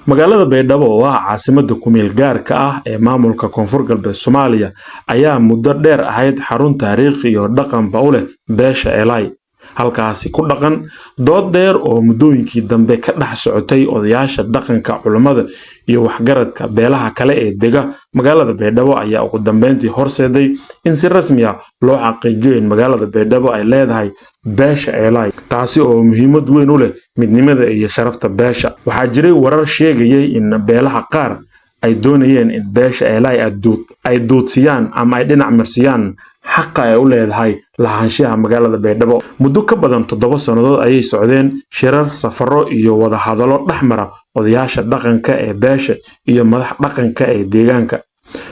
Magaalada Baydhabo, oo ah caasimada kumeel gaarka ah ee maamulka Koonfur Galbeed Soomaaliya, ayaa muddo dheer ahayd xarun taariikhi iyo dhaqanba u leh beesha Elay halkaasi ku dhaqan. Dood dheer oo muddooyinkii dambe ka dhex socotay odayaasha dhaqanka, culummada iyo waxgaradka beelaha kale ee dega magaalada Baydhabo ayaa ugu dambeyntii horseeday in si rasmi ah loo xaqiijiyo in magaalada Baydhabo ay leedahay beesha Eelay, taasi oo muhiimad weyn u leh midnimada iyo sharafta beesha. Waxaa jiray warar sheegayay in beelaha qaar ay doonayeen in beesha Eelay ay duudsiyaan ama ay dhinac marsiyaan xaqa ay u leedahay lahaanshaha magaalada Baydhabo. Muddo ka badan 7 sannadood ayay socdeen shirar, safarro iyo wadahadallo dhex mara odayaasha dhaqanka ee beesha iyo madax dhaqanka ee deegaanka.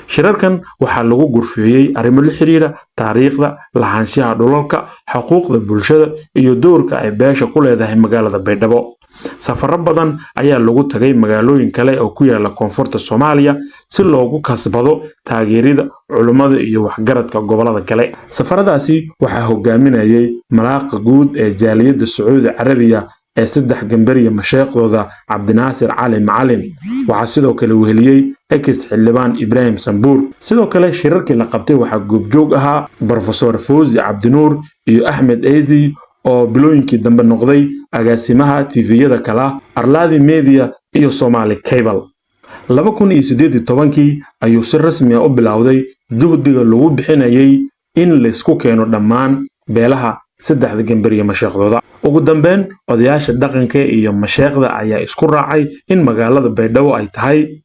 Shirarkan waxaa lagu gurfeeyey arrimo la xiriira taariikhda, lahaanshaha dhulalka, xuquuqda bulshada iyo doorka ay beesha ku leedahay magaalada Baydhabo. Safarro badan ayaa lagu tagay magaalooyin kale oo ku yaala koonfurta Soomaaliya si loogu kasbado taageerida culummada iyo waxgaradka gobollada kale. Safaradaasi waxaa hogaaminayay malaaqa guud ee jaaliyadda Sacuudi Carabiya ee Saddex Gambariya masheekhdooda, Cabdinaasir Cali Macalin. Waxaa sidoo kale weheliyey ex xildhibaan Ibraahim Sambuur. Sidoo kale shirarkii la qabtay waxaa goobjoog ahaa Brofesor Fawzi Cabdinuur iyo Axmed Eyzi, oo bilooyinkii dambe noqday agaasimaha TV-yada kala Arlaadi Media iyo Somali Cable. 2018-kii ayuu si rasmi ah u bilowday juhdiga lagu bixinayay in laysku keeno dhammaan beelaha saddexda gambariya masheekhdooda. Ugu dambeyn, odayaasha dhaqanka iyo masheekhda ayaa isku raacay in magaalada Baydhabo ay tahay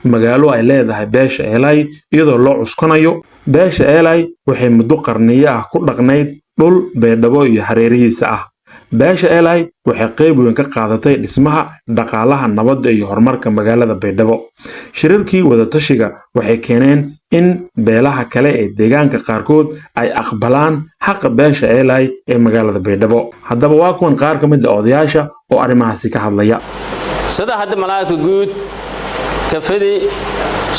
magaalo ay leedahay beesha Eelay, iyadoo loo cuskanayo beesha Eelay waxay muddo qarniyo ah ku dhaqnayd dhul Baydhabo iyo hareerihiisa ah. Beesha Eelay waxay qayb weyn ka qaadatay dhismaha dhaqaalaha, nabadda iyo horumarka magaalada Baydhabo. Shirarkii wadatashiga waxay keeneen in beelaha kale ee deegaanka qaarkood ay aqbalaan xaqa beesha Eelay ee magaalada Baydhabo. Haddaba waa kuwan qaar ka mid ah odayaasha oo arrimahaasi ka hadlaya. Sida hadda malaa'igka guud kafadi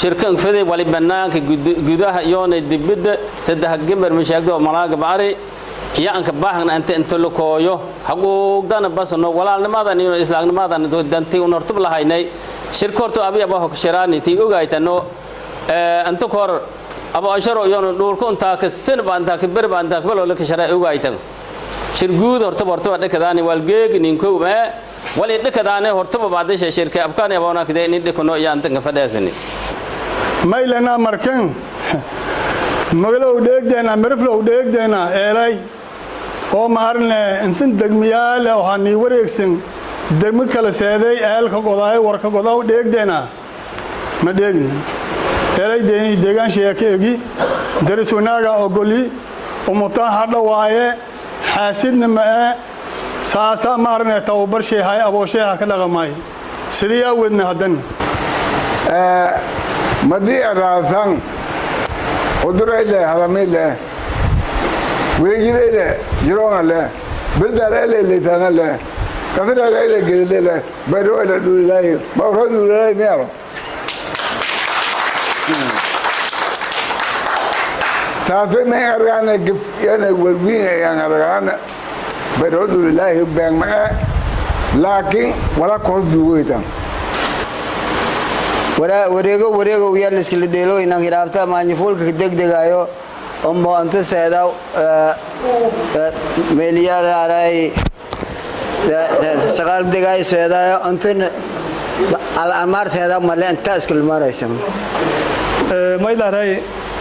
shirkan fidi wali banaanka gudaha yoona dibadda saddex gambar mashaagdo malaaga baari iyo anka baahna inta la kooyo xaquuqdana basno, walaalnimadan iyo islaamnimadan dantii un hortub lahaynay. Shirka horta abi aba hokshiraani tii ogaytano inta kor aba asharo yoona dhulka intaa ka sin ba intaa ka ber ba intaa ka balo la ka sharaa ogaytan. Shir guud hortaba dhakadaani walgeeg ninkow ma wali dhakadaane hortaba baadasha shirka abkaan aboona kide nin dhikono iyo antan ka fadheesani. Maylana markan magalow dheegdeena, miriflow dheegdeena, Eelay oo ma arne intan degmiyaale waxaa nii wareegsan degmo kala seeday eelka godaay warka godaw dheegdeena ma dheegna. Eelay deegaanshiya ka egi daris wanaaga ogoli umutaan hadha waaye, xaasidna ma ee saasa ma arne tababar sheehay aboosheeha ka dhaqamay sidii aaweedna haddan. Madii araasan cudurayle hadamile weegidayle jiroongale birdaaleyle leytaanale kasirayle gelidele bayroele dhulilaayi bawro dhulilaayi miyaro taasay may argaana gif yana warwiin ayaan argaana bayro dhulilaahi beengmaa laakiin wala koos duugoytan. Wareego wareego yaa liskala dheelooyinan hiraabta maanyifuulka degdegaayo ombo anta seeda meeliyaraaray saqaal degaay seedaayo antan alamaar seeda male inta iskula maraysa. Maylaray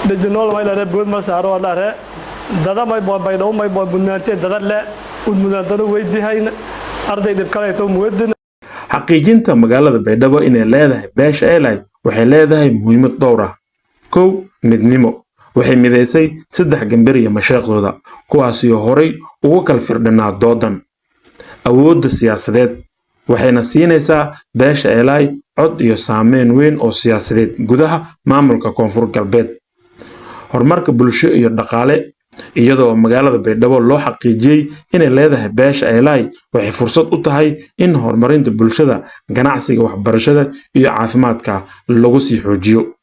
dejinool maylare bood ma saaro lare dada may boo Baydhabo may boo budnaantee dada le udmudaantana weydihayn arday dhibkalayto muwadin. Xaqiijinta magaalada Baydhabo inay leedahay beesha Eelay waxay leedahay muhiimad dhowr ah. Kow, midnimo. Waxay midaysay saddex gambariya masheekhdooda, kuwaasio horay ugu kala firdhanaa doodan. Awoodda siyaasadeed, waxayna siinaysaa beesha Eelay cod iyo saameyn weyn oo siyaasadeed gudaha maamulka Koonfur Galbeed. Horumarka bulsho iyo dhaqaale, iyadoo magaalada Baydhabo loo xaqiijiyey inay leedahay beesha Eelay, waxay fursad u tahay in horumarinta bulshada, ganacsiga, waxbarashada iyo caafimaadka lagu sii xoojiyo.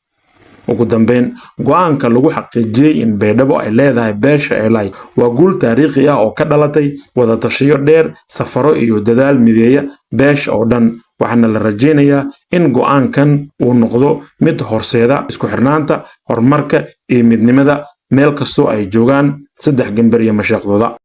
Ugu dambeyn, go'aanka lagu xaqiijiyey in Baydhabo ay leedahay beesha Eelay waa guul taariikhi ah oo ka dhalatay wadatashiyo dheer, safaro iyo dadaal mideeya beesha oo dhan, waxaana la rajaynayaa in go'aankan uu noqdo mid horseeda isku xirnaanta, horumarka iyo midnimada meel kastoo ay joogaan saddex gambar iyo masheekhdooda.